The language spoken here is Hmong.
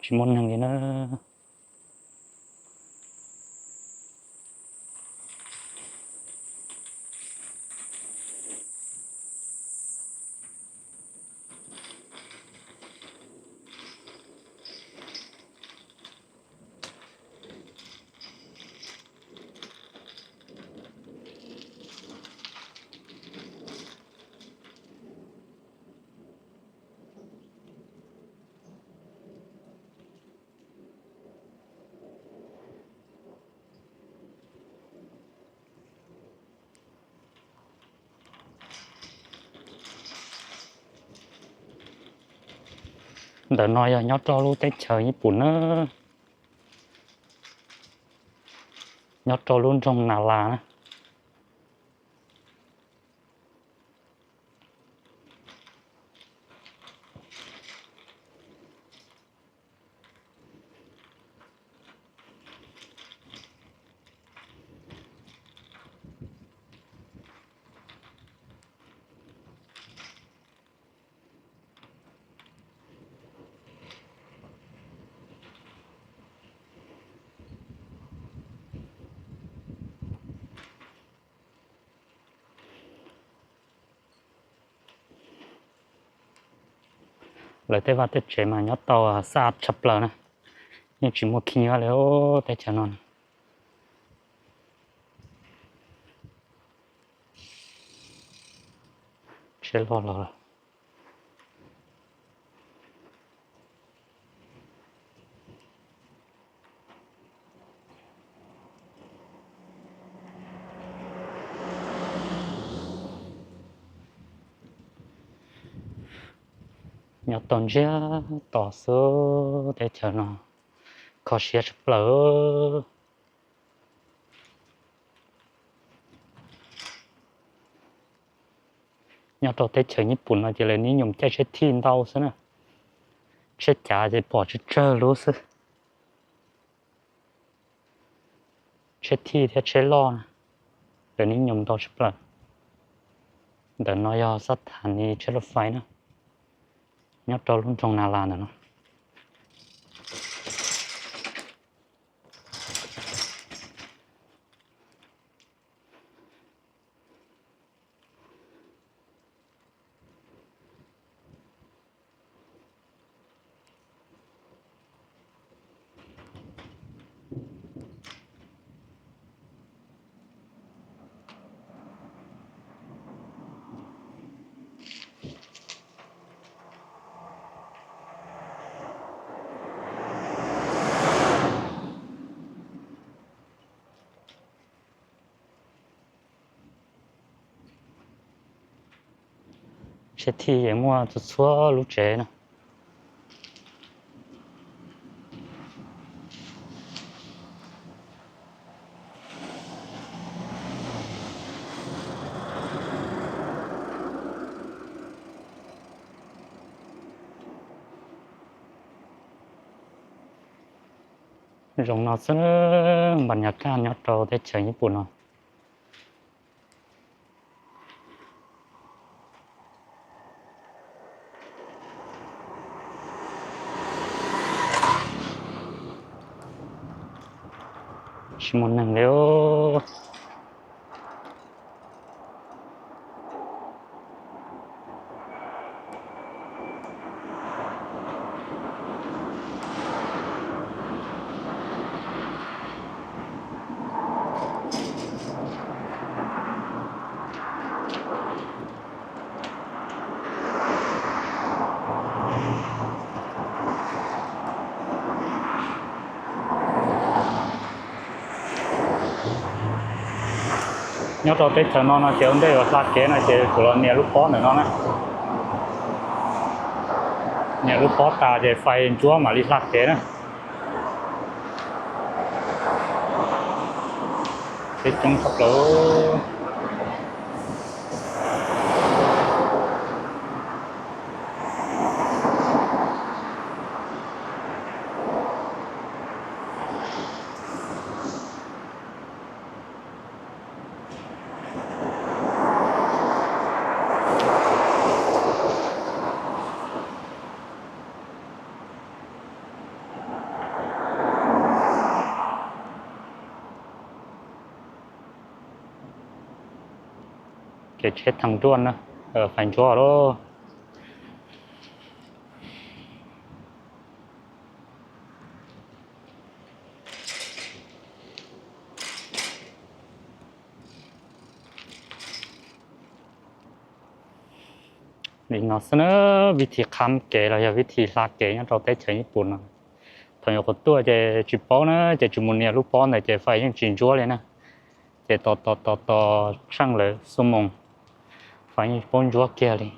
Tsis muaj neeg li na. Ntawm no yog nyob rau lub teb chaws Nyij Pooj na, nyob rau lub nroog Nas Las na. Lawv tej vaj tej tsev mas nyob tau xab tshaj plaws na, yeej tsis muaj khib nyiab li teb chaws no. Tsheb loj los lawm. Nyob tau ntsiag to xwb, teb chaws no kho siab tshaj plaws. Nyob rau teb chaws Nyij Pooj no ces lawv nib nyom caij tsheb thij ntau xwb na, tsheb cav ces pom tsawg tsawg lub xwb. Tsheb thij thiab tsheb loj na, lawv nib nyom ntau tshaj plaws. Ntawm no yog xab thas nis tsheb laj fais na, nyob rau lub nroog Nas Las ntawm no. Tsheb thij es muaj txhua txhua lub tsev no. Zoo no xwb, npam nyas kaj nyob rau teb chaws Nyij Pooj no. Tsis muaj neeg li. Nyob rau teb chaws no no ces ua ntej yuav hla kev no ces kuv los nias lub pob ntawm no na. Nias lub pob tas ces fais ntsuab mam li hla kev na. Teb coob tshaj plaws. Kev tsheb thaj nruaj na, faib ntsuab lawm. Li no xwb na, vib thim qhab kev los yog vib thim hla kev nyob rau teb chaws Nyij Pooj no. Thaum nyuam qhuav tuaj ces tsis paub na, ces tsis mus nias lub pob ntawd ces fais yeej tsis ntsuab li na. Ces tos tos tos tos tsheej lawm xuab moos, fais yeej paub ntsuab kiag li.